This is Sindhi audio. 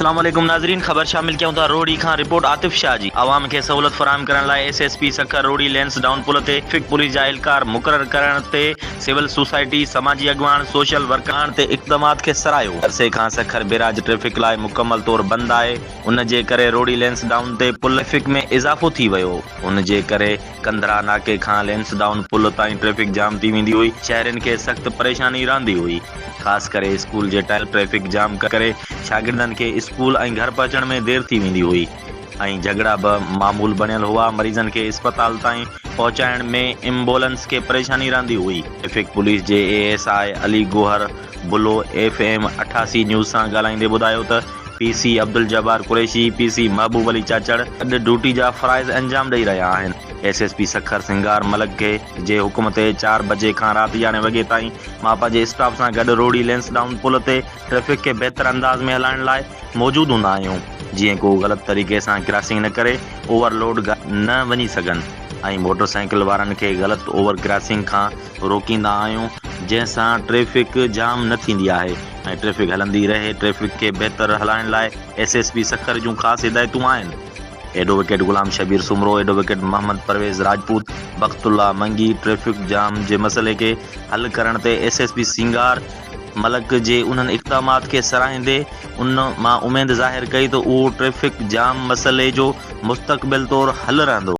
السلام عليڪم ناظرين خبر شامل ڪيون ٿا روهڙي کان رپورٽ عاطف شاهه جي عوام کي سهولت فراهم ڪرڻ لاء S S P Sukkur Rohri Lansdowne پل تي ٽريفڪ پوليس جا اهلڪار مقرر ڪرڻ تي سول سوسائٽي سماجي اڳواڻ سوشل ورڪرن تي اقدامات کي ساراهيو. عرصي کان سکر بيراج ٽريفڪ لاء مڪمل طور بند آهي ان جي ڪري روهڙي لينس ڊائون تي پل ٽريفڪ ۾ اضافو ٿي ويو ان جي ڪري ڪنڌرا ناڪي کان لينس ڊائون پل تائين ٽريفڪ جام ٿي ويندي هئي، شهرين کي سخت پريشاني رهندي هئي، خاص ڪري اسڪول جي ٽائيم ٽريفڪ جام ڪري شاگردن کي اسڪول ۽ گهر پهچڻ ۾ دير ٿي ويندي هئي ۽ جهڳڙا به معمول بڻيل هئا، مريضن کي اسپتال تائين پهچائڻ ۾ ايمبولنس کي پريشاني رهندي هئي. ٽريفڪ پوليس جي A S I Ali Gohar Bullo F M 88 news سان ڳالهائيندي ٻڌايو ته P C Abdul Jabbar Qureshi, P C Mehboob Ali Chachar گڏ ڊيوٽي جا فرائض انجام ڏئي رهيا آهن. S S P Sukkur Singar Malik کي جي حڪم تي چار بجي کان رات يارهين وڳي تائين مان پنهنجي اسٽاف سان گڏ روهڙي لينس ڊائون پل تي ٽريفڪ کي بهتر انداز ۾ هلائڻ لاء موجود هوندا آهيون جيئن ڪو غلط طريقي سان ڪراسنگ نه ڪري اوور لوڊ گاڏيون نه وڃي سگهن ۽ موٽر سائيڪل وارن کي غلط اوور ڪراسنگ کان روڪيندا آهيون جنهن سان ٽريفڪ جام نه ٿيندي آهي ۽ ٽريفڪ هلندي رهي ٽريفڪ کي بهتر هلائڻ لاء ايس ايس پي سکر جون خاص هدايتون آهن advocate Ghulam Shabbir Soomro advocate Muhammad Parvez Rajput Bakht Ullah Mangi traffic jam جي مسئلي کي حل ڪرڻ تي S S P Singar Malik جي انهن اقدامات کي ساراهيندي ان مان اميد ظاهر ڪئي ته اهو ٽريفڪ جام مسئلي جو مستقبل طور حل رهندو.